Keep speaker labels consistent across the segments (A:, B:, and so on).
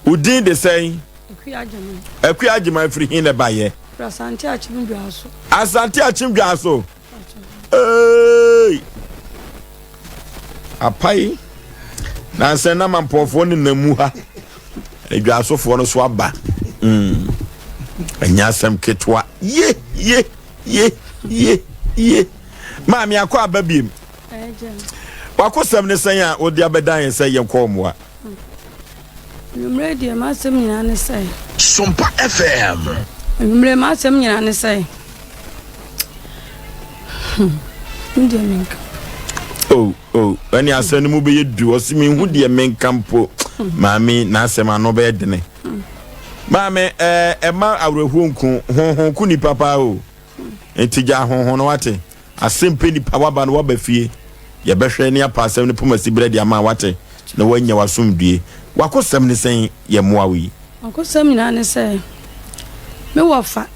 A: Wo din de sɛn? Akua Agyeman firi he na ɛbaeɛ?
B: Asante Akyem Dwaso.
A: Asante Akyem Dwaso. Hey! Apai. Nansɛ na mampɔfoɔ ne nam mu ha. Adwasofoɔ no so aba. Mm. Ɛnyɛ asɛm ketewa. Ye ye ye ye ye. Maame akɔ aba biem. Wakosɛm ne sɛn a wode abɛdan yɛn sɛ yɛnkɔ mmoa?
B: Anwummerɛ deɛ m'asɛm nyinaa ne sɛ.
C: Sompa FM.
B: Anwummerɛ m'asɛm nyinaa ne sɛ. Hmm, me deɛ menka.
A: Oh, oh, ɛne asɛm no mu bɛyɛ du ɔse menhu deɛ menka mpo. Maame n'asɛm ano bɛyɛ dene. Maame, ɛɛ ɛma awerɛhoɔ nku honhon ku nipa paa o. Nti gya honhon no wate. Asɛm pɛ nipa waba no waba fie yɛbɛhwɛ ne apa asɛm no poma siberɛ de ama wate na wanya wasomdue. Wakosɛm ne sɛn yɛ mmoa wo yi?
B: Makosɛm nyinaa ne sɛ me wɔfa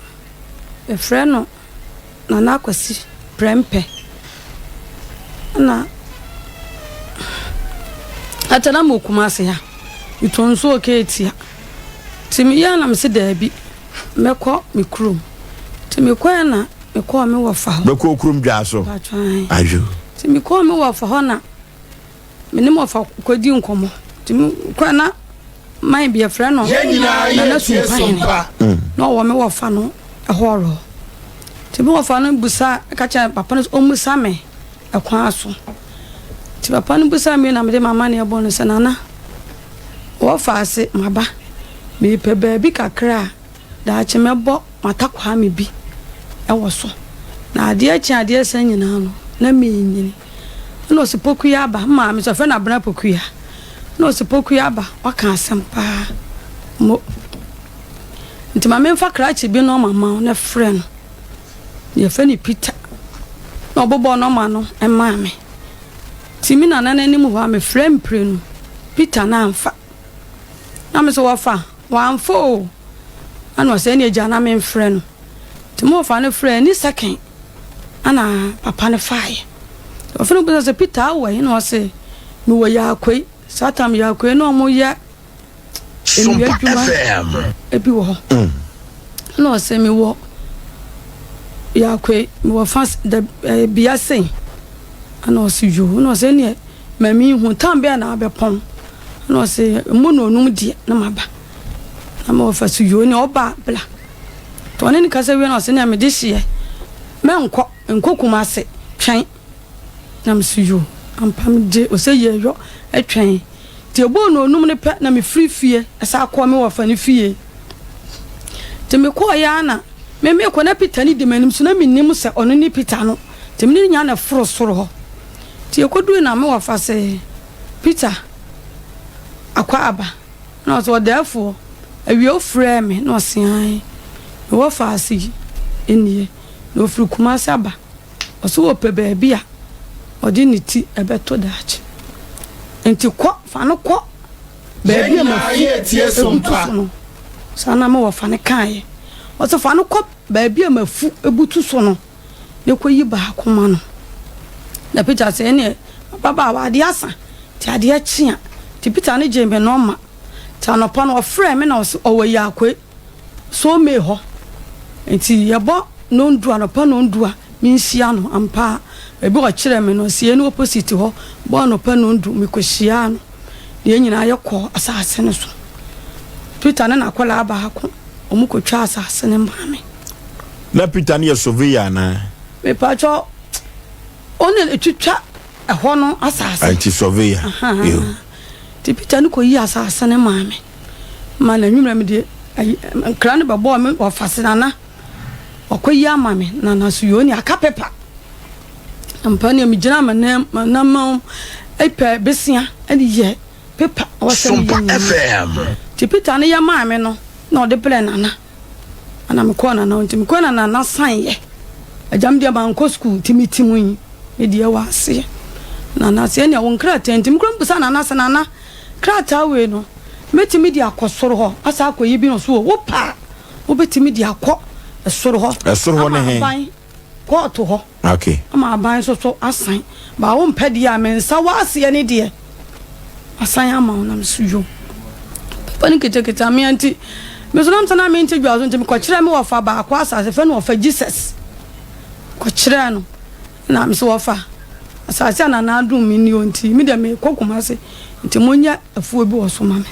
B: yɛfrɛ no Nana Akwasi Prɛmpɛ ɛna ɛtɛ na mewɔ Kumase ha metɔ nsuo Keetia nti meyɛ na mese daabi mɛkɔ me kurom nti mekɔɛ na mekɔɔ me wɔfa hɔ.
A: Bɛkɔɔ kurom dwaa so. Ayo.
B: Nti mekɔɔ me wɔfa hɔ na me ne wɔfa kɔdi nkɔmmɔ. Nti mekɔɛ na man bi yɛfrɛ no Nana Sumpahene na ɔwɔ me wɔfa no hɔ rɔ. Nti me wɔfa no busa ka kyerɛ papa no sɛ ɔmmusa me ɛkwan so. Nti papa no busa me na mede m'amanneɛ bɔ no sɛ Nana wɔfa ase maba mepɛ baabi kakra a Daakye mɛbɔ m'atakwaa me bi wɔ so. Na adeɛ kye adeɛ sa nyinaa no, na merenyini. Ɛna ɔse Pokuya aba, me maame nso yɛfrɛ no Abena Pokuya. Ɛna ɔse Pokuya aba, waka asɛm paa. Mo. Nti ma memfa krakye bi nɔma ma wo na frɛ no. Yɛfrɛ no Peter. Na ɔbobɔɔ nɔma no maa me. Nti me nana no anim hɔ a mefrɛ mprenu, Peter no amfa. Na me nso wɔfa. Wamfa oo. Ɛna ɔsɛ ɛne agya na memfrɛ no. Nti mo wɔfa no frɛ ni second ɛna papa no faeɛ. Ɔfrɛ no bisa sɛ Peter awɔ he na ɔse mewɔ Yaakoi. Saa tam Yaakoi na ɔmo yɛ nnua adwuma ebi wɔ hɔ. Ɛna ɔse mewɔ Yaakoi mewɔ fa da bea sei. Ɛna ɔse yoo ɛna ɔse ɛneɛ ma menhu tam bɛn na abɛpɔn. Ɛna ɔse, mmo na onum deɛ na maba. Na me wɔfa so yoo nea ɔba a bla. Nti ɔne no kasa wie na ɔse nea mede hyeɛ mɛnkɔ nkɔ Kumase twɛn. Na me so yoo ampa mede ɔsɛ yɛyɔ twɛn. Nti ɛbɔɔ na onum no pɛ na me firi fie ɛsa kɔɔ me wɔfa no fie. Nti me kɔɔ yɛ ara na me mekɔ na Peter no di m'anim so na mennim sɛ ɔno ne Peter no. Nti me ne no nyinaa na ɛforo soro hɔ. Nti yɛkɔdurui na me wɔfa se. Peter Akwaaba na ɔse ɔdɛɛfoɔ awia wofrɛɛ me na ɔse ae mewɔ faase yi nie na ɔfiri Kumasi aba ɔse ɔpɛ baabi a ɔde ne ti ɛbɛto daakye nti kɔ fa no kɔ baabi a mafu ebutu so no saa na me wɔfa no kaeɛ ɔse fa no kɔ baabi a mafu ebutu so no na kɔyi baako ma no. Na Peter sɛ, ɛneɛ ababaawa adeɛ asa, nti adeɛ kye a. Nti Peter no gyee me nɔma. Nti anɔpa no ɔfrɛɛ me na ɔse ɔwɔ Yakoe, Soomee hɔ. Nti yɛbɔ nondu, anɔpa nondu a menhyia no. Ampa ara baabi a ɔkyerɛɛ me no, ɔse yɛne opposite hɔ, bɔ anɔpa nondu mekɔhyiaa no. Na yɛn nyinaa yɛkɔɔ asase no so. Peter ne n'akwadaa baako, wɔkɔtwaa asase no maa me.
A: Na Peter no yɛ surveyor anaa?
B: Mepakyɛw, ɔno na etwitwa ɛhɔ no asase.
A: Ah, nti surveyor. Yo.
B: Nti Peter no kɔyi asase no maa me. Ma na nwummerɛ mede nkra no bɛbɔɔ me wɔfase nana. Wakɔyi ama me nana so yɛ ɔni aka pepa. Ampa nea megyina m'anam pɛ besia de yɛ pepa wɔsɛ meyɛ nyinaa. Nti Peter no yɛ maa me no na ɔde brɛ nana. Ɛna mekɔɔ nana hɔ nti mekɔɔ na nana san yɛ agya me deɛ mankɔ sukuu nti mete mu yi me deɛ wɔ aseɛ nana sɛ ɛnea wo nkrataa nti mekura mbusa nana sɛ nana krataa wei no mɛtumi de akɔ soro hɔ asa akɔ yi bi no so wɔ wo paa wobɛtumi de akɔ soro hɔ
A: ɛsoro hɔ ne he
B: kɔɔto hɔ
A: Okay.
B: Ama aban nso so asan. Ba wo mpɛ deɛ a me nsa wɔ aseɛ ne deɛ asan ama wo na me so yom. Nipa no kitakita me nti, me nso nam sɛ na mente dwa so nti mekɔkyerɛɛ me wɔfa baako asase, fɛ no wɔfa Jesus. Kɔkyerɛɛ no na me sɛ wɔfa asase a Nana adom me ni o nti me deɛ mekɔ Kumase nti monyɛ afuo bi wɔ so ma me.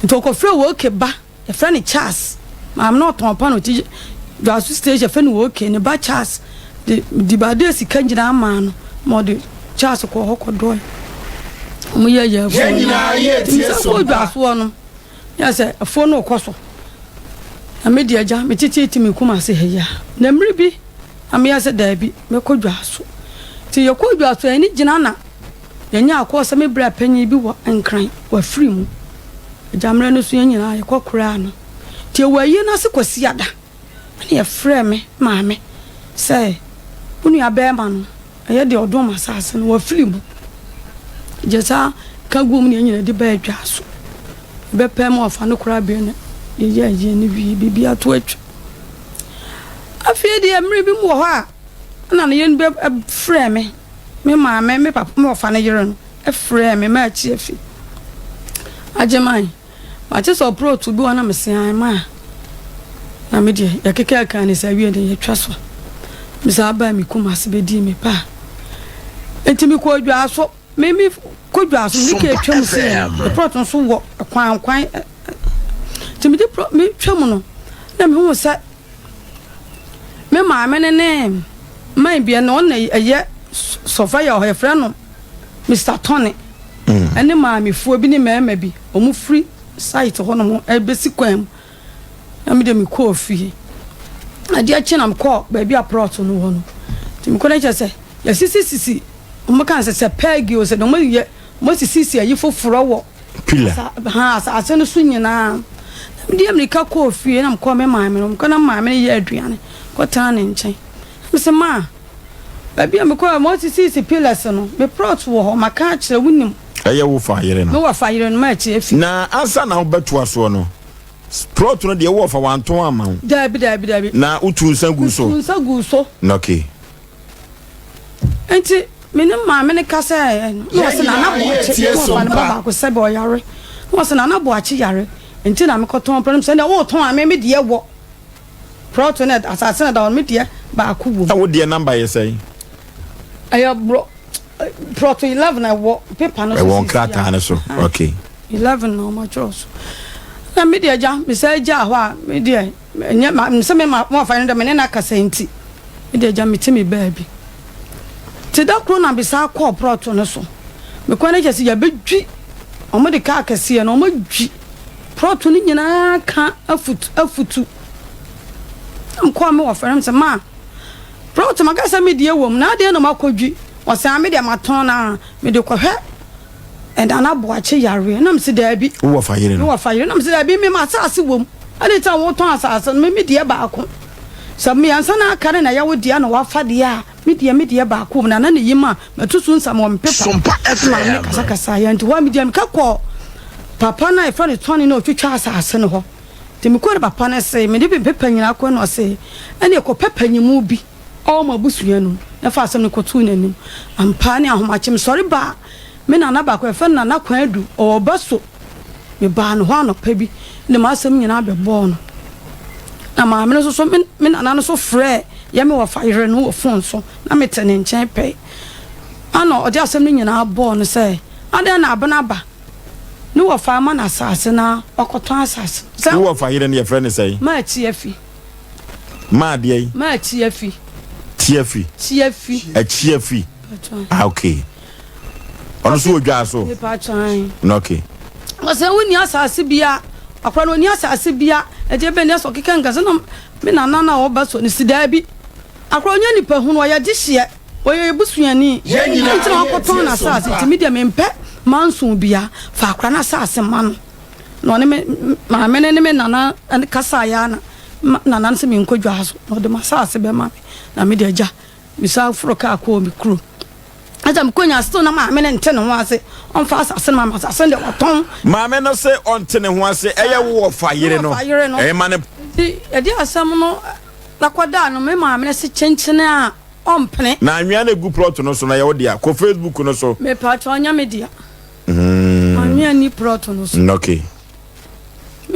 B: Nti ɔkɔfrɛ Woke ba Yɛfrɛ no Charles. Maame no ɔtɔn paano ɔte Dwaso station yɛfrɛ no OK. Ne ba Charles de Dibadee sika nyinaa maa no ma ɔde Charles kɔɔ hɔ kɔdɔe. Wɔn yɛ yɛ afuo no. Nti mesan kɔɔ Dwasoɔ no yɛ sɛ afuo no rekɔ so. Na me deɛ agya me teteete me Kumase ha yi a. Na mmere bi na meyɛ sɛ daabi mɛkɔ Dwaso. Nti yɛkɔɔ Dwaso yɛn ani gyina na Yɛnyaa kɔɔ sɛ me bra panyin bi wɔ Nkran, wafiri mu. Agya mmerɛ no so yɛn nyinaa yɛkɔ koraa no. Nti yɛwɔ ayie no ase Kwasiada ɛna yɛfrɛɛ me maame sɛ wo nua bɛɛma no ɛyɛ deɛ ɔdom asaase no wafiri mu. Gye saa ka guu mu na yɛn nyinaa de baa adwa so. Yɛbɛpɛɛ ma wɔfa no koraa bere no yɛyɛ ayie no wie biribi ato atwa. Afei deɛ mmerɛ bi mu wɔ hɔ a ɛna ne yere no bɛfrɛɛ me. Me maame, me papa, me wɔfa no yere no frɛɛ me maa akyi afi. Agyeman, mate sɛ ɔprɔto bi wɔ na mese ae maa. Na me deɛ yɛkeka ne sɛ awie deɛ yɛtwa so. Me saa baa me kum ase bɛdii me paa. Nti mekɔɔ dwaa so, me me kɔ dwaa so, me ka atwam sɛ no, prɔto nso wɔ kwan kwan. Nti mede prɔ, me twam no, na mehu sɛ Me maame no ne man bi ɛna ɔna ɛyɛ sɔfɛ yɛ ɔhɔ yɛfrɛ no Mr Tony mm. ɛne maamefoɔ bi ne mmarima bi wɔn firi site hɔ nom ɛbɛsi kwan mu na me de me kɔɔ fie adeɛ kye na mekɔɔ baabi a plot no wɔ no nti mekɔ no kyerɛ sɛ yɛsisisisi wɔn ka sɛ sɛ pɛɛgi o sɛ wɔn yɛ wɔn asisisi ayi foforɔ wɔ
A: Pillar.
B: Asa, ha, asase no so nyinaa. Na mede mmirika kɔɔ fie na mekɔɔ me maame no, mekɔ na maame no yɛ aduane, kɔtena ne nkyɛn. Mese ma, baabi a mekɔɔ ma ɔsisiisi pillars no, me plot wɔ hɔ, maka akyerɛ wo nim.
A: Ɛyɛ wo fa yere no.
B: Me wɔ fa yere no, ma akyi afi.
A: Na ansa na wobɛtoa soɔ no, plot no deɛ wo wɔfa wantɔn ama wo.
B: Daabi, daabi, daabi.
A: Na wotu nsa guu so.
B: Metu nsa guu so.
A: Okay.
B: Enti me ne maame no kasaeɛ no, na ɔse Nana Boakye, na ɔfa ne ba baako sɛbe ɔyare, na ɔse Nana Boakye yare, nti na mekɔtɔn prɛ no, mesɛ ɛndeɛ wotɔn a me me deɛ wɔ prɔto no asase no da hɔ no me deɛ baako wɔ mu.
A: Na wo deɛ number yɛ sɛn?
B: Ɛyɛ borɔ prɔto 11 ɛwɔ paper no so.
A: Ɛwɔ nkrataa no so, okay.
B: 11 na wɔatwerɛ so. Na me deɛ gya, mesan gyaa hɔ a me deɛ Ɛnyɛ ma sɛ me ma wɔfa no dɛ me ne no akasa nti, me deɛ gya mete me baabi. Nti da koro na mesan kɔɔ prɔto no so. Mekɔ no kyerɛ sɛ yɛabɛdwi, wɔde kaa kɛseɛ no wɔadwi prɔto no nyinaa ka afutu afutu. Na mekɔɔ me wɔfa no sɛ ma prɔto maka sɛ me deɛ wɔ mu na adeɛ na makɔdwi. Ɔsɛ a me deɛ matɔn na mede kɔhwɛ Nana Boakye yareɛ na mese daabi.
A: Wo wɔfa yere no?
B: Me wɔfa yere na mese daabi me m'asaase wɔ mu. Ɛne nti a wotɔn asaase no me me deɛ baako. Sɛ mmiɛnsa na aka no na ɛyɛ wo deɛ na wafa deɛ a me deɛ me deɛ baako wɔ mu. Nana ne yi ma matu so nsam wɔ me pepa.
C: Sompa
B: FM. Maame no kasakasa yɛn nti hɔ a me deɛ meka kɔɔ papa no a yɛfrɛ no Tony na ɔtwitwa asaase no hɔ. Nti mekɔɔ ne papa no se mede me pepa nyinaa kɔ na ɔse ɛne kɔpɛ panyimu bi. Ɔwɔ mo abusua no mu, na fa asɛm no kɔto n'anim. Ampa ne ahomakye, mesɔre baa me nana baako, yɛfrɛ no Nana Kwadu, ɔwɔ Ɔbaso. Mebaa ne hɔ anɔpa bi de m'asɛm nyinaa bɛbɔɔ no. Na maame no nso so, me, me nana no nso frɛɛ yɛ me wɔfa yere no wɔ fon so, na mete ne nkyɛn pɛɛ. Ana ɔde asɛm no nyinaa bɔɔ no sɛ, adɛn na Abena ba ne wɔfa ama no asase na wakɔtɔn asase no. Sɛ.
A: Wo wɔfa yere no yɛfrɛ no sɛn?
B: Maatiafi.
A: Maa deɛ yi.
B: Maa tiafi.
A: Tiafi.
B: Tiafi.
A: Akyiafi. Ah okay. Ɔno nso wɔ dwa so.
B: Mepatwan.
A: Na okay.
B: Ɔsɛ wonni asase bia. Akora no onni asase bia. Ɛdeɛ bɛn deɛ sɛ ɔkeka nka sɛ na me nana na ɔba so no si daabi. Akora ɔnyɛ nipa hunu ɔyɛ dehyeɛ. Ɔyɛ ebusuani. Nti na wakɔtɔn n'asase nti me deɛ mempɛ manso bia. Fa akora n'asase ma no. Na ɔne me maame no ne me nana kasaeɛ ara na nana no sɛ menkɔ dwa so na ɔde m'asase bɛma me na mede agya mesan foro kaa kɔɔ me kurom. Ɛsɛ mekɔnya still na maame no nte ne ho ase ɔmfa asase no ma me asase no deɛ watɔn.
A: Maame no se ɔnte ne ho ase ɛyɛ wo wɔfa yere no ɛma no.
B: Nti yɛde asɛm no akɔdaa no me maame no se kyenkyene a ɔmpene.
A: Na anwea no egu plot no so no ɛyɛ wo dea kɔ Facebook no so.
B: Mepakyɛw ɛnyɛ me dea. Anwea nni plot no so.
A: Okay.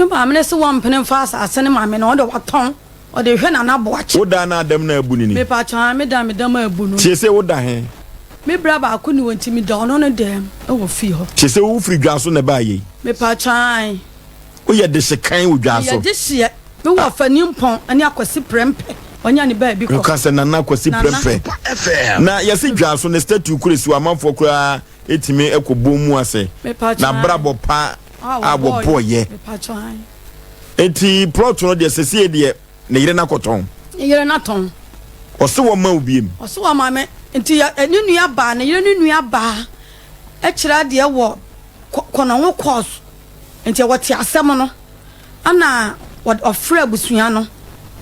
B: Me maame no se wɔmpene mfa asase no ma me na ɔno deɛ watɔn, ɔde rehwɛ Nana Boakye.
A: Wo dan no a dɛm na abu no ni?
B: Mepakyɛw, aane, me dan, me dam abu no.
A: Tie se wo da he?
B: Me bra baako ni hɔ nti meda ɔno ne dɛm wɔ fie hɔ.
A: Tie se wo firi dwa so na ɛbaa yei?
B: Mepakyɛw, aane.
A: Woyɛ dehye kan wɔ dwa so?
B: Meyɛ dehyeɛ. Me wɔ Fanimpɔn ne Akwasi Prɛmpɛ, ɔnya ne baabi kɔ.
A: Woka sɛ Nana Akwasi Prɛmpɛ. Na yɛse dwa so ne statue koro si hɔ amanfoɔ koraa tumi kɔ bom mu ase. N'abrabɔ pa a wɔbɔeɛ. Enti plot no deɛ sesie deɛ ne yere no akɔtɔn.
B: Ne yere no atɔn.
A: Ɔse wɔma wo biem.
B: Ɔse wɔma me. Nti ne nua baa, ne yere ne nua baa kyerɛ adeɛ wɔ Kɔnɔngo course. Nti wɔte asɛm no. Ɛna ɔfrɛɛ abusua no,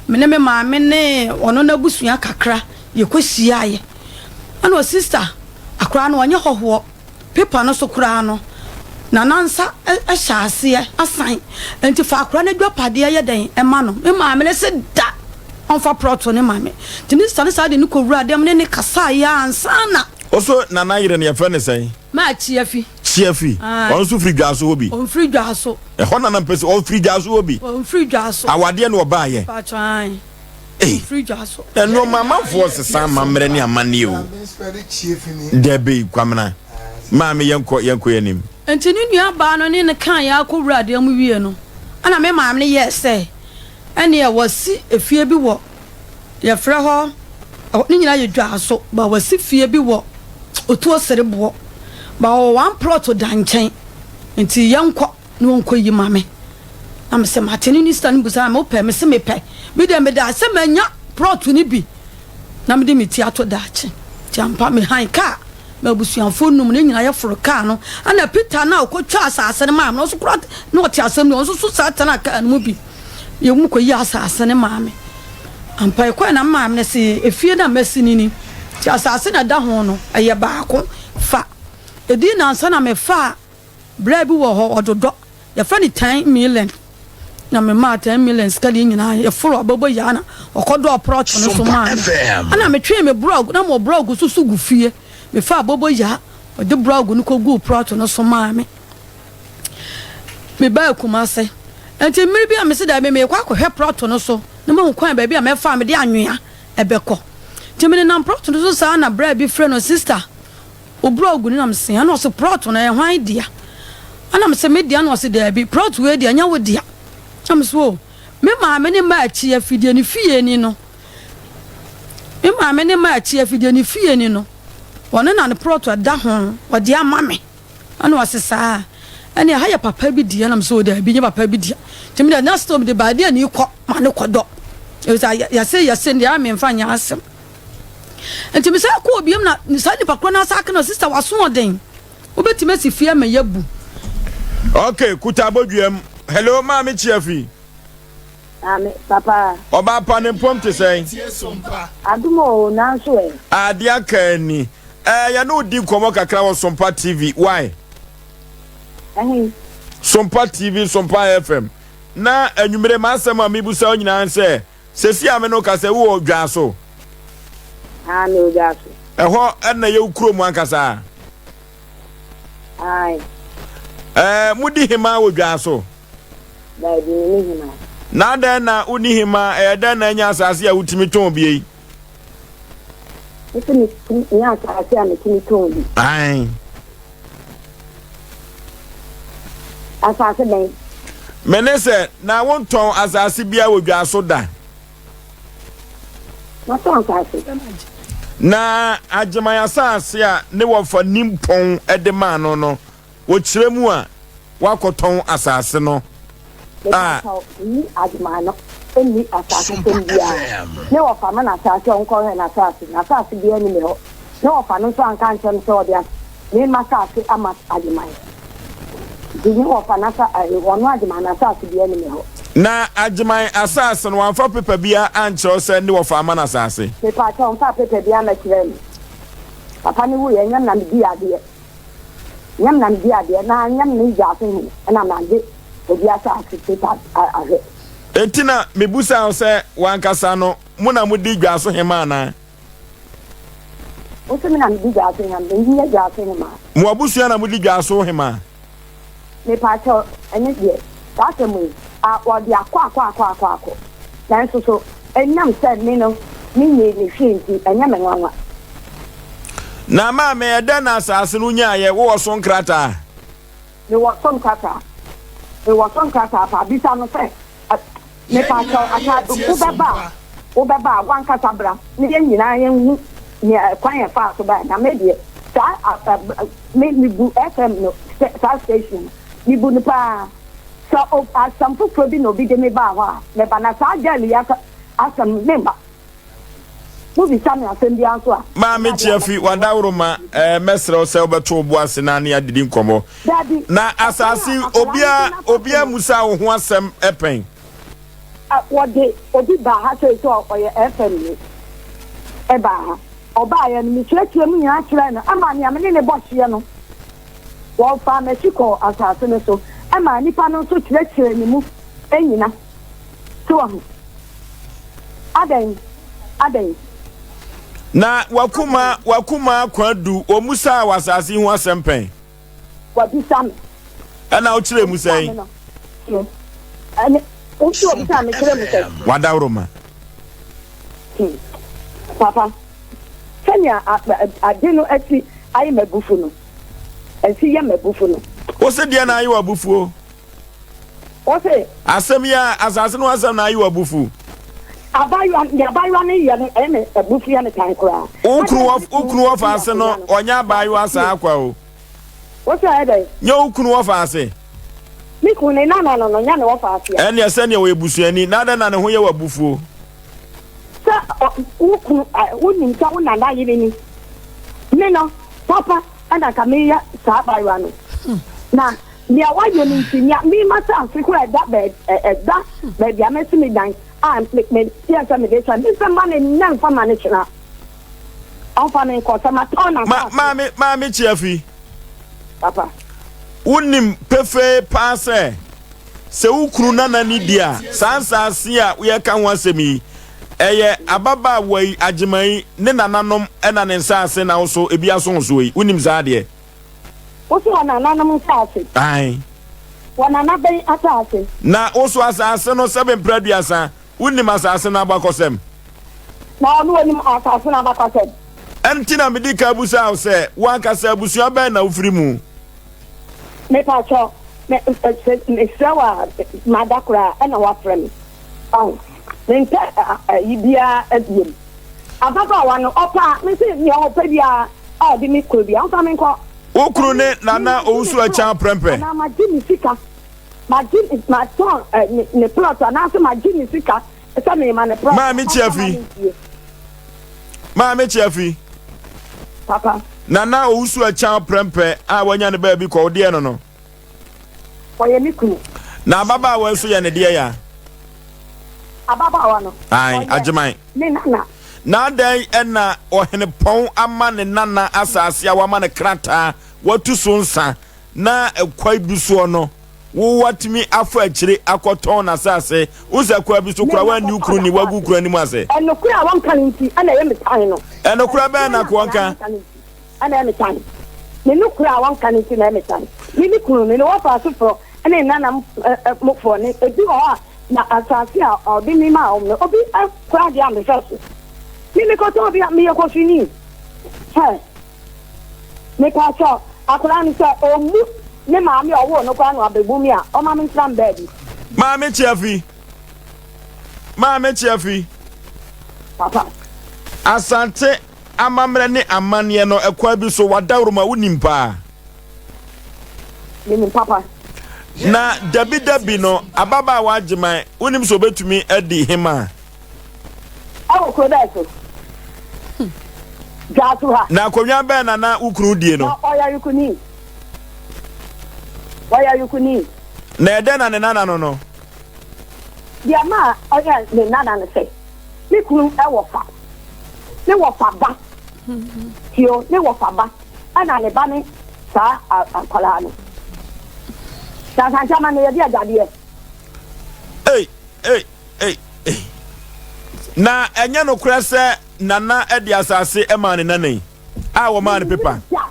B: me ne me maame ne ɔno n'abusua kakra yɛkɔhyiaeɛ. Ɛna ɔ sista, akwadaa no ɔnyɛ hɔhoɔ, paper no so koraa no, Nana nsa hyɛ aseɛ asan, nti fa akwadaa no adwapadeɛ yɛ dɛn ma no. Me maame no se da, ɔmfa prɔto no ma me. Nti ne sista no saa de no kɔwuraa dɛm ne no kasaeɛ ansa na.
A: Wo so Nana yere no yɛfrɛ no sɛn?
B: Maa Kyiafi.
A: Kyiafi, ɔno nso firi Dwaso hɔ bi?
B: Ɔmfiri Dwaso.
A: Ɛhɔ na na mpɛ sɛ ɔfiri dwa so hɔ bi.
B: Ɔmfiri dwa so.
A: Awadeɛ na ɔbaayɛ.
B: Paatwa ae.
A: Ei.
B: Ɔmfiri dwa so.
A: Na nnoɔma amanfoɔ sesa amammerɛ ne amanneɛ o. Dabi Kwamena. Maame yɛnkɔ yɛnkɔ yɛn anim.
B: Nti ne nua baa no ne no kaeɛ ara kɔ wuraa dan mu wie no, ɛna me maame no yɛɛ sɛ ɛneɛ wasi efie bi wɔ yɛfrɛ hɔ, ɛhɔ ne nyinaa yɛ dwa so, but wasi fie bi wɔ Otuo Sereboɔ, but ɔwɔ one plot da nkyɛn, nti yɛnkɔ. Na ɔnkɔyi ma me. Na mese mate ne ne sista no busaa me wopɛ mese mepɛ me deɛ meda sɛ manya plot no bi na mede me ti ato daakye nti ampa me han kaa ma abusuafoɔ num ne nyinaa yɛforo kaa no ɛna Peter no a ɔkɔtwa asase no maa me no ɔnso kora na ɔte asɛm no ɔnso so saa tena kaa no mu bi yɛ mu kɔyi asase no maa me ampa ɛkɔɛ na maa me no se efie no a masi no ni nti asase na ɛda ho no ɛyɛ baako fa ɛdii nansa na mefaa Bra bi wɔ hɔ ɔdodɔ yɛfrɛ no ten million na me maa ten million sika deɛ nyinaa yɛforo abɔbɔ yaa na ɔkɔdɔɔ prɔto no so maa me ɛna metwee me brɔg na mo brɔg so so gu fie mefa abɔbɔ yaa ɔde brɔg no kɔguu prɔto no so maa me mebaa Kumase nti mmere bi a mese daabi meekɔ akɔhwɛ prɔto no so na mahu kwan baabi a mɛfa a mede anwea ɛbɛkɔ nti menenam prɔto no so saa na bra bi frɛ no sister Wo brɔg no na mese ɛna ɔse prɔt no ɛyɛ hwan dea ɛna mese me dea na ɔse daabi prɔt wei deɛ ɛnyɛ wo dea na mese o me maame ne ma akyi afidie ne fie ni no me maame ne ma akyi afidie ne fie ni no ɔno na ne prɔt ɛda ho ɔde ama me ɛna ɔse saa ɛne ɛha yɛ papa bi dea na mese o daabi nyɛ papa bi dea nti me deɛ na still mede baadeɛ ne kɔ ma ne kɔdɔ ɛsɛ yɛse yɛse deɛ memfa nyɛ asɛm Nti mesan kɔɔ biom na saa nipa korɔ no asa aka no sista waso ɔden wobɛtumi asi fie ama yɛabu.
A: Ok kuta abɔdua mu. Hello maame Kyiafi.
D: Maame papa.
A: Ɔbaa pa ne mpom te sɛn?
D: Adom oo nanso ɛ.
A: Adeɛ aka ni. Ɛɛ yɛne wo di nkɔmmɔ kakra wɔ Sompa TV why?
D: Ɛhe?
A: Sompa TV, Sompa FM. Na anwummere m'asɛm a mebusa wo nyinaa sɛ Seesei a me ne wo kasa yi, wowɔ Dwaso?
D: Aane, mewɔ Dwaso.
A: Ɛhɔ na ɛyɛ wo kurom ankasa?
D: Aane.
A: Ɛɛ, modi hemaa wɔ Dwaso?
D: Daabi, menni hemaa.
A: Na adɛn na wonni hemaa? Ɛyɛ dɛn na anya asase a wotumi tɔn bi yi?
D: Mese metumi nya asase a metumi tɔn bi.
A: Aane.
D: Asase bɛn?
A: Mene sɛ, na wontɔn asase biara wɔ dwa so da.
D: Matɔn asase.
A: Na Agyeman asase a ne wɔfa nimpɔn de maa no no, wɔkyerɛ mu a, woakɔtɔn asase no a.
D: Mepakyɛw, nni Agyeman no nni asasesɛm biara. Ne wɔfa ma no asase a ɔnkɔhwɛ n'asase. N'asase biara nni me hɔ. Ne wɔfa no nso anka ankyerɛ me sɛ ɔde me m'asase ama Agyeman. Nti ne wɔfa n'asa ɛɛ ɔno Agyeman n'asase biara nni me hɔ.
A: Na Agyeman asase no, wamfa pepa biara ankyerɛ wo sɛ ne wɔfa ama no asase?
D: Mepaakyɛw, ɔmfaa pepa biara mmɛkyerɛɛ me. Papa no wuiɛ, ɛnyɛ me na medii adeɛ. Ɛnyɛ me na medii adeɛ, na ɛnyɛ me ne gyaase hene na magye obi asase pepa ahwɛ.
A: Enti na mebusaa wo sɛ, w'ankasa no, mo na modi dwaso hema anaa?
D: Wo se me na medi dwaso hema, menyɛ dwaso hemaa.
A: Mo abusua na modi dwaso hemaa?
D: Mepaakyɛw, ɛno deɛ, saa asɛm yi. A wɔde akɔ akɔ akɔ akɔ akɔ. Nanso so ɛnam sɛ me no menyɛɛ no hwee nti, ɛnyɛ me nwanwa?
A: Na maame, ɛdɛn na asase no nyaeɛ? Wowɔ so nkrataa?
D: Mewɔ so nkrataa. Mewɔ so nkrataa paa. Bisa no sɛ, Mepa kyɛw, ata, wobɛba a, wobɛba a, w'ankasa bra na yɛn nyinaa yɛnhu nea kwan a ɛfaa so bae. Na me deɛ, saa, a, me, mebu FM no, saa station no, mebu no paa. Sɛ o, asɛm foforɔ bi na obi de me baa hɔ a, mɛba. Na saa girl yi asa, asɛm, memma. Mobisa me asɛm biara nso a,
A: Maame
D: ɛnyɛ adeɛ a
A: Kyiafi,
D: mɛka sɛ
A: w'adaworoma, ɛɛ, mɛsrɛ wo sɛ wobɛto wo bo ase na ne adidi nkɔmmɔ.
D: Dabi,
A: Na
D: ɛkwan a
A: asase yi,
D: akwadaa no de
A: obiara,
D: n'asase
A: obiara
D: no.
A: mmusaa wo ho asɛm pɛn.
D: A, wɔde obi baa ha sei sɛ ɔyɛ FM ni, ɛbaa ha. Ɔbaeɛ no, mekyerɛkyerɛɛ mu nyinaa kyerɛɛ no, ɛmaa nea me ne no bɔ hyeɛ no, Wɔfaa m'akyi kɔɔ asase no so maa nnipa no nso kyerɛkyerɛɛ ne mu nyina. So wahu? Adɛn? Adɛn?
A: Na w'akoma, w'akoma Kwadu, wɔmmusaa wo asase yi ho asɛm pɛn?
D: Wabisa me.
A: Ɛna wokyerɛɛ mu
D: Obisa
A: sɛn?
D: me no, so ɛne, wo nso obisaa me kyerɛɛ mu sɛn?
A: W'adaworoma.
D: Hmm. Papa, sɛnea ade no asi ayɛ m'abufu no, asi yɛ m'abufu no.
A: Wo se deɛ na ayɛ w'abufuo?
D: Wo se.
A: Asɛm yi a, asase no asɛm na ayɛ w'abufu.
D: Abayewa, deɛ abayewa no yɛ no, ɛyɛ me abufu yɛ me tan koraa.
A: Wo kunu wɔ, wo kunu wɔ faase no, ɔnyɛ abaayewa saa kwa o.
D: Wo se ayɛ dɛn?
A: Nyɛ wo kunu wɔ faase.
D: Me kunu ne nana no no, nyɛ ne wɔ faase a.
A: Ɛnneɛ sɛdeɛ ɔyɛ busuani, na adɛn na ne ho yɛ w'abufuo?
D: Sɛ wo kunu, wonim sɛ wo nana yere ni. Me no, papa na anka meyɛ saa abaayewa no. Na nea wayɛ no nti, nea me m'asase koraa ɛda baabi, ɛda baabi a masi me dan a me me yɛ sɛ mede sɛ memfa mma no nnɛ mfa ma no kyena. Ɔmfa me nkɔ sɛ matɔn
A: Ma,
D: n'asase.
A: maame, maame Kyiafi.
D: Papa.
A: Wonim pefee paa sɛ, sɛ wo kunu nana ni di a, saa nsaase a yɛreka ho asɛm yi, ɛyɛ ababaawa yi, Agyeman yi, ne nananom na ne nsaase na wo so ebi aso wo soɔ yi. Wonim saa adeɛ?
D: Wo so wɔ nananom nsaase?
A: Ae.
D: Wɔ nana bɛn asaase?
A: Na wo so asaase no sɛbe mprɛ aduasa, wonim asaase no abakɔsɛm?
D: Na ɔno onim asaase no abakɔsɛm?
A: Ɛno nti na medi kan bisaa wo sɛ, wo ankasa abusua bɛn na wofiri mu?
D: Mepakyɛw, me, sɛ mesrɛ wo a, mada koraa ɛna woafrɛ me. Ɔho, mempɛ ayi biara biom. Ababaawa no, ɔpɛ a, mese nea ɔpɛ biara a ɔde me kɔ biara, ɔmfa me nkɔ.
A: Wo kunu ne
D: Me,
A: Nana
D: magye ne
A: Owusu
D: plot
A: Akyang Prempeh.
D: anaa magye ne sika, magye, matɔn ne, ne plot anaasɛ magye ne sika sɛ merema no plot a,
A: Maame
D: ɔmfa ma
A: Kyiafi.
D: me nsie.
A: Maame Kyiafi.
D: Papa.
A: Nana Owusu Akyang Prempeh a wanya ne baabi kɔ, wo deɛ no no.
D: Ɔyɛ me kunu.
A: Na ababaawa nso yɛ ne deɛ ya.
D: Ababaawa no.
A: Ae, Agyeman.
D: Me nana.
A: Na adɛn na ɔhenepɔn ama ne nana asase a wama no krataa, watu so nsa, na kwae bi soɔ no, wo watumi afa akyire akɔtɔn n'asase? Wohu sɛ kwae bi so koraa woanni wo kunu ni, woagu wo kunu anim ase.
D: Ɛnokorɛ a wɔnka no nti na ɛyɛ me tan no.
A: Ɛnokorɛ bɛn na wɔnka?
D: Ɛna ɛyɛ me tan. Me nokorɛ a wɔnka no nti na ɛyɛ me tan. Me me kunu no, ne wɔfa asefoɔ ne nana mofoɔ no, ebi wɔ hɔ a, na asase a ɔde me maa wɔn no, obi koraa deɛ ammɛhwɛ so. Me mekɔtɔn bi a, meyɛ kɔhwini. Hɛ! Mepaakyɛw, akwadaa no sɛ ɔmmu ne maame a ɔwoo no koraa na wabɛbu me a, ɔmma mentena me baabi.
A: Maame Kyeafi. Maame Kyeafi.
D: Papa.
A: Asante Amammerɛ ne amanneɛ no, ɛkwan bi so, w'adaworoma, wonim paa.
D: Menim papa.
A: Na dabidabi no, ababaawa Agyeman, wonim sɛ obetumi adi hemaa?
D: Ɛwɔ kuro bɛn so? Dwaso ha.
A: Na akonnwa bɛn na na wo kunu die no?
D: Na ɔyɛ ayukuni. Ɔyɛ ayukuni.
A: Na ɛdɛn na ne nana no no?
D: Deɛ ɛmaa ɔyɛ ne nana no sɛ. Me kunu wɔfa, ne wɔfa ba, tie o, ne wɔfa ba, ɛna ne ba ne saa akwadaa no. Na Asante ama no yɛde agyadeɛ.
A: Ei, ei, ei, ei. Na ɛnyɛ nokorɛ sɛ Nana de asase maa ne nana yi a wɔmaa no pepa.
D: Da,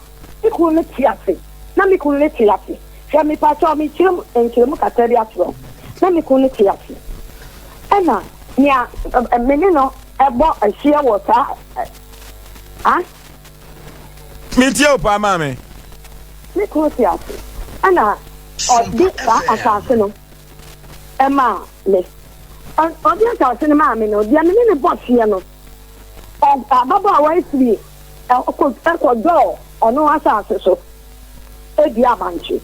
D: me kunu no te ase, na me kunu no te ase. Hwɛ, mepakyɛw, mekyerɛ mu nkyerɛmu kakra bi akyerɛ wo. Na me kunu no te ase. Ɛna nea me ne no bɔ ahyia wɔ saa a.
A: Metie wo paa maame.
D: Me kunu te ase. Ɛna ɔde saa asase no maa me. Ɔde asase no maa me no, deɛ me ne no bɔ hyeɛ no, ababaawa yi firi kɔdɔɔ ɔno asase so dua bankye.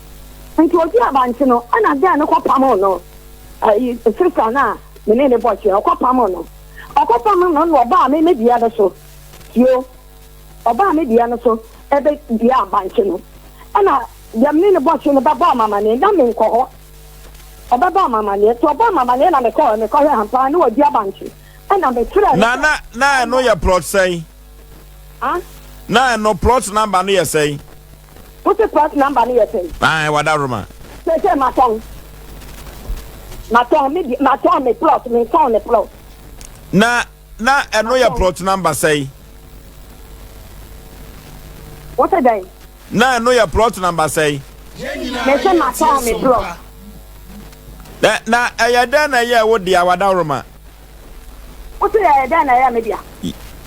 D: Nti ɔdua bankye no, ɛna gɛɛ no kɔpamoo no, ayi, sista no a me ne no bɔ hyeɛ, ɔkɔpamoo no. Ɔkɔpamoo no na ɔbaa me me deɛ no so, tio, ɔbaa me deɛ no so bɛduaa bankye no. Ɛna deɛ me ne no bɔ hye no bɛbɔɔ me amaneɛ, na menkɔ hɔ. Ɔbɛbɔɔ me amaneɛ, nti ɔbɔɔ me amaneɛ na mekɔɔ hɔ, mekɔhwɛɛ ampa ara na wadua bankye. Ɛna mefrɛɛ no
A: Na
D: sɛ
A: na na ɛno
D: ɔmmra.
A: yɛ plot sɛn?
D: Ah?
A: Na ɛno plot number no yɛ sɛn?
D: Wo se plot number no yɛ sɛn?
A: Ae, Wadaroma.
D: Seesei matɔn. Matɔn me deɛ, matɔn me plot, mentɔn ne plot.
A: Na na ɛno yɛ
D: Matɔn.
A: plot number sɛn?
D: Wo se dɛn?
A: Na ɛno yɛ plot number sɛn?
D: Mese matɔn me plot.
A: Na na ɛyɛ dɛn na ɛyɛɛ wo dea, Wadaroma?
D: Wo se ɛyɛ dɛn na ɛyɛɛ me dea?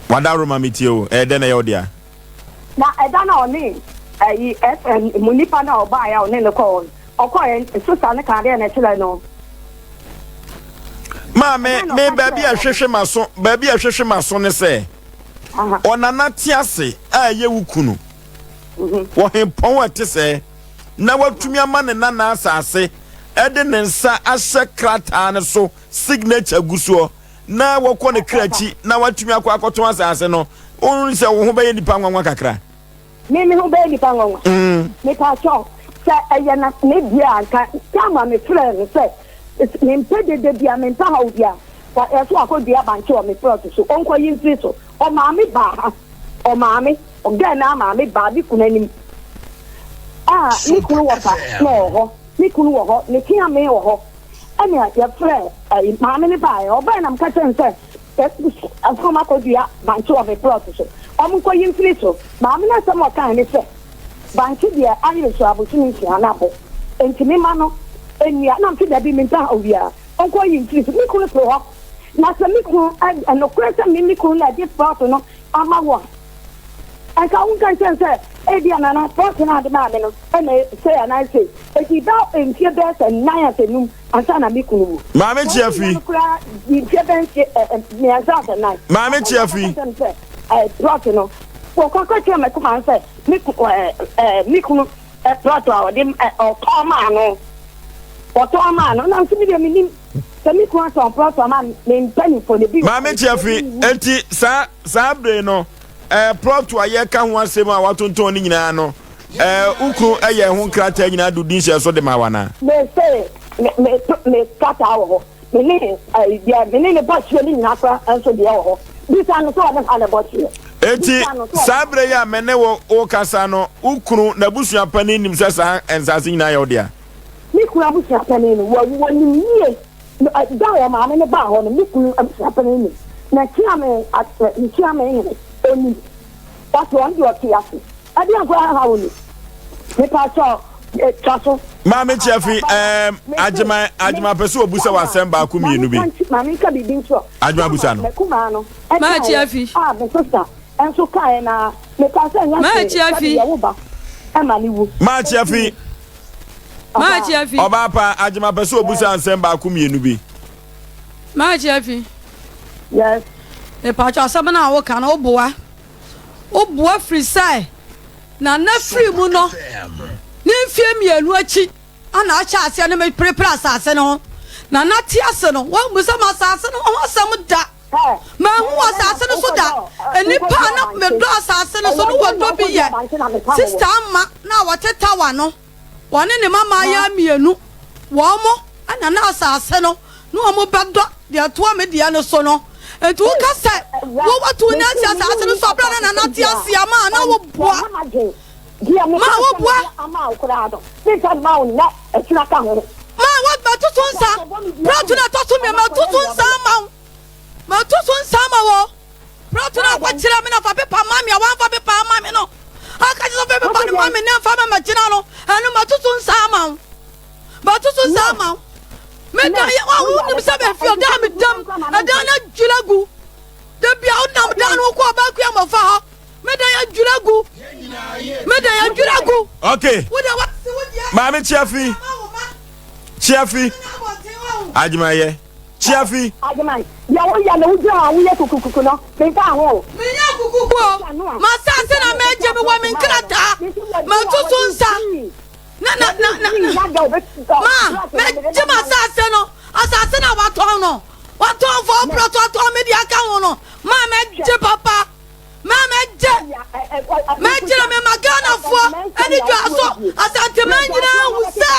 A: Wadaroma metie o, ɛyɛ dɛn na ɛyɛ wo dea?
D: Na ɛda no a ɔne ɛyi FM mu nipa no a ɔbaeɛ a ɔne no kɔɔ no, ɔkɔeɛ sista no kaa deɛ na ɛkyerɛ no.
A: Maame,
D: Ɛdɛn na
A: me
D: ɔka
A: baabi
D: kyerɛɛ
A: a
D: no?
A: ɛhwehwe m'aso, baabi a ɛhwehwe m'aso ne sɛ,
D: Aha.
A: ɔnana te ase a ɛyɛ wo kunu, wɔ hempɔn a ɛte sɛɛ, na watumi ama ne nana asase, ɛde ne nsa ahyɛ krataa no so, signature gu soɔ, na wɔkɔ ne kra akyi na watumi akɔ akɔtɔn asase no, wohu sɛ wo ho bɛyɛ nipa nwanwa kakra.
D: Me me ho bɛyɛ nipa nwanwa.
A: Mm.
D: Mepaakyɛw, sɛ ɛyɛ na ne deɛ a nka time a mefrɛɛ no sɛ mempɛ dede bia, mempɛ haw bia, ɛso akɔdua bankye wɔ me plot so, ɔnkɔyi mfiri so. Ɔmaame baa ha, ɔmaame, ɔgɛɛ no amaame baa me kunu anim a me kunu wɔ fa na ɔwɔ hɔ, me kunu wɔ hɔ, ne kyeame wɔ hɔ. Ɛna yɛfrɛɛ ɛyi maame no baeɛ, ɔbaeɛ na meka kyerɛɛ no sɛ ɛsɛ wɔn akɔdua bankye wɔ me plot so, wɔn nkɔyi mfiri so. Maame no asɛm a ɔkae ne sɛ, bankye deɛ ayere so abosome nsia na abo, enti memma no nnua. Na mese dabi, mempɛ haw biara, ɔnkɔyi mfiri so. Me kunu te hɔ, na sɛ me kunu, nokorɛ sɛ me me kunu na ɛde plot no ama wo a, nka wonka nkyerɛ no sɛ ebia Nana, plot no a wode maa me no na sei anaa sei. Enti bɛ mfie bɛyɛ sɛ nnan asɛ num ansa na me kunu wu.
A: Maame
D: Wɔn
A: Kyiafi.
D: nyinaa no koraa di mfie bɛyɛ mfie ɛ ɛ mmiɛnsa asɛ nnan.
A: Maame
D: Ansa na
A: Kyiafi.
D: wɔbɛka kyerɛ me sɛ ɛ plɔt no. Wɔkɔ kɔkyerɛɛ me kumaa no sɛ me ku ɛ ɛ me kunu ɛ plɔt a ɔde ɛ ɔtɔn maa no. Wɔtɔn maa no. Na nso me deɛ mennim sɛ me kunu atɔn plɔt ama me mpanimfoɔ no ebi wɔ
A: Maame
D: hɔ,
A: Kyiafi,
D: ebi nwu.
A: enti saa saa bere no ɛɛ plɔt a yɛreka ho asɛm a wɔatontɔn no nyinaa no, Ɛɛ, wo kunu yɛ ho nkrataa nyinaa de wo din hyɛɛ so de maa wo anaa?
D: Mese, me, me, me krataa wɔ hɔ. Me ne, ɛɛ, deɛ me ne no bɔ hyeɛ no nyinaa koraa nso deɛ wɔ hɔ. Bisa no sɛ ɔne hwan na ɛbɔ hyeɛ.
A: Enti,
D: Bisa no sɛ ɔne
A: saa
D: hwan
A: berɛ yi
D: na
A: a me ne wo rekasa no, wo kunu, n'abusua panin nim sɛ saa nsaase nyinaa yɛ wo dea?
D: Me kunu abusua panin no, wawu, wɔnim yie. No, ɛ, da a ɔmaame no baa hɔ no, me kunu abusua panin nim. Na Kyeame, a, ɛ, Kyeame hene, ɔnim. Ɔte, ɔno deɛ ɔte ase. Ɛdeɛn koraa haw ni? Mepakyɛw, twa so.
A: Maame Kyiafi, ɛɛm, Agyeman, Agyeman pɛ sɛ obusa wo asɛm baako mmienu bi.
D: Maame nka biribi nkyerɛ.
A: Agyeman busa no.
D: M'akumaa no
B: Maa
D: ɛkaeɛ
B: Kyiafi.
D: a me sista nso kaeɛ na mekaa sɛ nyɛ
B: Maa
D: hwee sɛde
B: Kyiafi.
D: yɛwo ba ɛma no wu.
A: Maa Kyiafi.
B: Maa Kyiafi.
A: Ɔbaa pa, Agyeman pɛ sɛ obusa nsɛm baako mmienu bi.
B: Maa Kyiafi.
D: Yes.
B: Mepakyɛw asɛm no a woka no woboa. Woboa firi sɛ Nana firi mu no, ne mfeɛ mmienu akyi na ahyɛ aseɛ ne me perepere asase no ho. Nana te ase no, wammisa me asase no ho asɛm da. Manhu wɔ asase no so da. Nnipa a na medɔ asase no so no wɔdɔ bi yɛ Sista Ama no a wɔte Tawa no. Wɔne ne mmamaayaa mmienu, wɔn na na asase no ne wɔn bɛdɔ deɛ ɛtoa me deɛ no so no. Enti woka sɛ wowɔ tumi asi asase no so berɛ a na Nana te ase a, ma na woboa. Ma woboa. Ma mɛto so nsa. Prɛto na ɛtɔ so mmienu, mɛto so nsa ama wo. Mɛto so nsa ama wo. Prɛto no akɔkyerɛ me na fa pepa ma me a wamfa pepa ama me no. Aka kyerɛ sɛ fa pepa no ma me na mfa ma mɛgyina no. Ɛno mɛto so nsa ama wo. Mɛto so nsa ama wo. Me dan yɛ wa wonim sɛ bɛfi ɔdan a medam ɛdan no adwiri agu. Da bia wonam dan no wokɔ ɔbaa kua mmɔfa hɔ. Me dan adwiri agu. Me dan adwiri agu.
A: Okay.
B: Wo de wasi wo deɛ.
A: Maame Kyiafi. Kyiafi. Adwumayɛ. Kyiafi.
D: Agyeman, deɛ woyɛ no wogyina hɔ a woyɛ kukukuku no, memfa ho o.
B: Menyɛ kukuku o. M'asase na megye, mewɔ me nkrataa. Matu so nsa. Na na na na ma megye m'asase no, asase no a watɔn no, watɔn fɔ prɔto atɔn me deɛ aka ho no, ma megye papa. Ma megye. Megye na mema Ghanafoɔ ani dwa so, Asanteman nyinaa hu sɛ,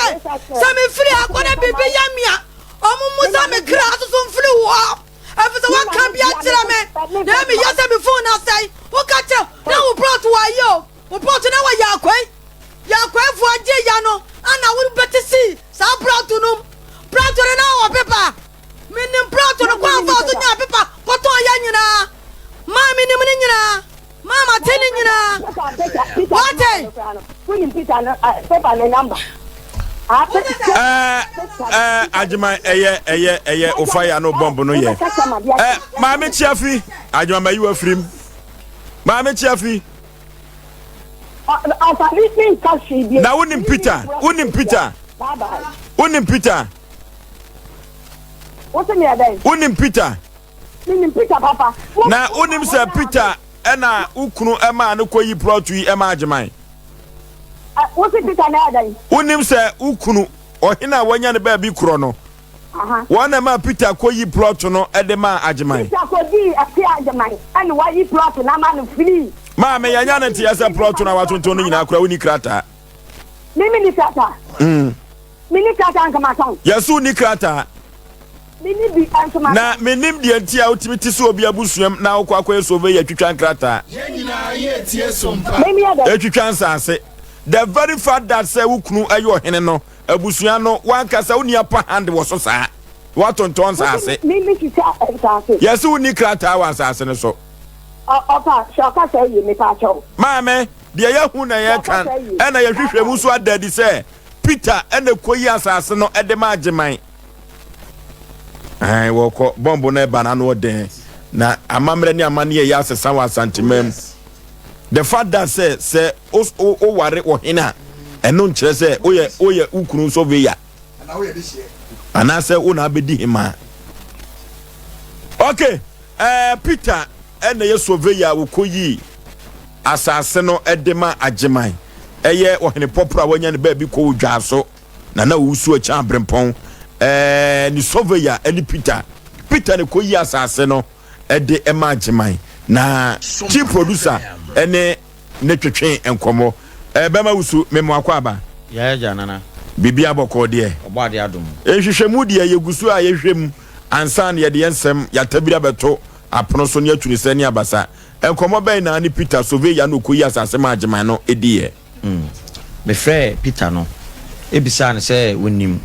B: sɛ mefiri ha kɔ na biribi yɛ me a, Ɔmo mmusa me kra so so mfiri wo hɔ, efisɛ woaka bi akyerɛ me, na ɛyɛ me ya sɛ me fon no asɛe. Woka kyerɛ na wo plot wɔ ayi o, wo plot na wɔ Yaakwae, Yaakwaefoɔ agye ya no ana wo bɛte sii saa plot no mu. Plot no na wɔ pepa, menim plot no kwan a ɔfaa so nyaa pepa kɔtɔn ya nyinaa, maa menim ne nyinaa. Maa mate ne nyinaa. Wate?
A: Ɛɛ ɛɛ Agyeman ɛyɛ ɛyɛ ɛyɛ ofa ya no bɔmb no yɛ. Ɛ maame Kyiafi Agyeman ma yi wa firim. Maame Kyiafi. Na wonim Peter wonim Peter wonim Peter. Wonim Peter.
D: Menim Peter papa.
A: Na wonim sɛ Peter na wo kunu maa no kɔyi plɔto yi ma Agyeman?
D: Wose Peter na ɛyɛ dɛn?
A: Wonim sɛ wo kunu, ɔhene a wanya no baabi korɔ no, wɔn na ɛmaa Peter kɔyi plɔto no de maa Agyeman?
D: Peter kɔdii ɛte Agyeman ɛna wayi plɔto no ama no free.
A: Maame, yɛanya no nteɛ sɛ plɔto no a watontɔn no nyinaa koraa wonni krataa.
D: Me menni krataa. Menni krataa nka matɔn.
A: Yɛse wonni krataa.
D: Menni bi nso matɔn.
A: Na mennim deɛ nti a wotumi te sɛ obi abusuam na wokɔ akɔyɛ survey atwitwa nkrataa.
C: Yɛn nyinaa yɛretie so mpa.
D: Menni yɛ dɛn?
A: Atwitwa nsaase. The very fact that sɛ wo kunu yɛ ɔhene no, abusua no, w'ankasa wonni upper hand wɔ so saa. Woatontɔn nsaase.
D: Wose me metwitwa nsaase.
A: Yɛse wonni krataa wɔ asaase no so.
D: Ɔ ɔfa, hwɛ ɔkasa yie mepaakyɛw.
A: Maame, deɛ yɛahu na yɛreka, ɛna yɛhwehwɛ mu nso ada adi sɛ Peter na ɛkɔyi asase no de ma Agyeman. Ɛn, wɔkɔ bɔmbo no ɛba n'ano ɔden na amammerɛ ne amanneɛ ɛyɛ asesa wɔ Asanteman mu. The fact that sɛ sɛ woware ɔhene a ɛno nkyerɛ sɛ woyɛ woyɛ wo kunu surveyor anaasɛ wo na abɛdi hemaa. Okay, eh, Peter ɛna yɛ surveyor a wɔkɔyii asase no de ma Agyeman. Ɛyɛ ɔhene pɔporɔ a wanya ne baabi kɔ Odwaaso na na ɔwusu akyɛn aberempɔn. Ɛɛ ne surveyor ne Peter. Peter ne kɔyi asase no de ma Agyeman na chief producer ne ne twetwe nkɔmmɔ. Ɛɛ bɛma wusu memo akɔ aba.
E: Yɛn agya Nana.
A: Biribi abɔkɔɔ deɛ.
E: Ɔbɔ adeɛ adom.
A: Nhwehwɛmu deɛ yɛgu so a yɛhwehwɛ mu ansa na yɛde yɛn nsɛm yɛatabiri abɛto apono so ne atu ne sɛ ne abasa. Nkɔmmɔ bɛn na ne Peter Soveya na okoyii asase maa Agyeman no diiɛ?
E: Mefrɛɛ Peter no bisaa no sɛ ɔnim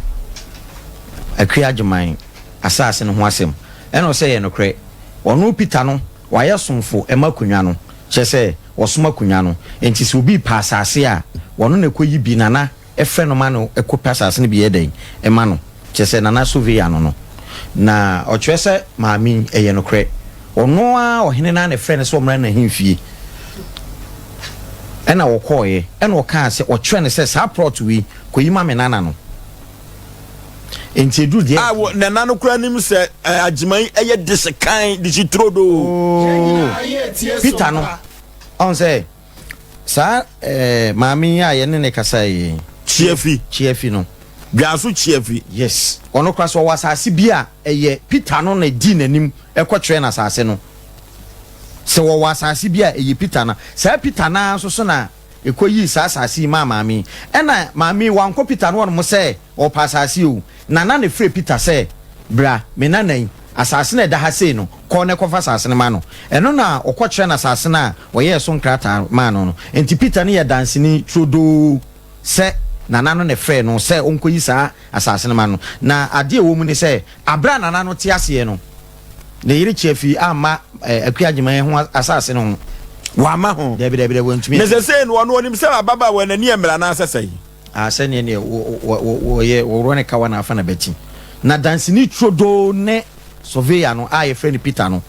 E: Akua Agyeman asase no ho asɛm. Ɛna ɔsɛ ɛyɛ nokorɛ. Ɔno Peter no wayɛ somfo ma akonwa no, kyerɛ sɛ ɔsom akonwa no. Enti sɛ obi repɛ asase a, ɔno na ɛkɔyi bi na na frɛ no ma no kɔpɛ asase no bi yɛ dɛn ma no, kyerɛ sɛ Nana Surveyor no no. Na ɔkyerɛ sɛ maame yi, ɛyɛ nokorɛ. Ɔno ara ɔhene no ara na ɛfrɛɛ no sɛ ɔmmra n'ahemfie. Ɛna ɔkɔeɛ, ɛna ɔkaa sɛ, ɔkyerɛɛ no sɛ saa plot wei, kɔyi ma me nana no. Enti ɛduru deɛ.
A: A wɔ nana no koraa nim sɛ Agyeman yi yɛ dehyekan, dehyeturodoo.
E: Oo, Peter no, ɔhu sɛ. Saa eh, maame yi a yɛne ne kasaeɛ yi.
A: Kyiafi.
E: Kyiafi no.
A: Dwaso Kyiafi.
E: Yes. Ɔno koraa sɛ ɔwɔ asase bi a ɛyɛ Peter no na ɛdii n'anim kɔkyerɛɛ no asase no. Sɛ wɔwɔ asase bi a ɛyɛ Peter no. Saa Peter no ara nso so na ɛkɔyii saa asase yi maa maame yi. Ɛna maame yi wankɔ Peter no hɔnom sɛ ɔrepɛ asase o. Nana na ɛfrɛɛ Peter sɛ, Bra, me nana yi, asase no a ɛda ha sei no, kɔ na kɔfa asase no ma no. Ɛno na ɔkɔkyerɛɛ no asase no a ɔyɛɛ so nkrataa maa no no. Enti Peter no yɛ danseni turodoo sɛ Nana no na ɛfrɛɛ no sɛ ɔnkɔyi saa asase no ma no. Na adeɛ a ɛwɔ mu ne sɛ, aberɛ a Nana no te aseɛ no, ne yere Kyiafi amma Akua Agyeman ho asase no ho.
A: Wamma ho?
E: Dabi, dabi, dabi, wantumi.
A: Na sesei no, ɔno ɔnim sɛ ababaawa no ani yɛ mmerɛ anaasɛ sɛn?
E: Ah sɛneɛ neɛ wɔyɛ wɔworɔ ne kawa na afa na bɛti. Na danseni turodoo ne surveyor no a yɛfrɛ no Peter no.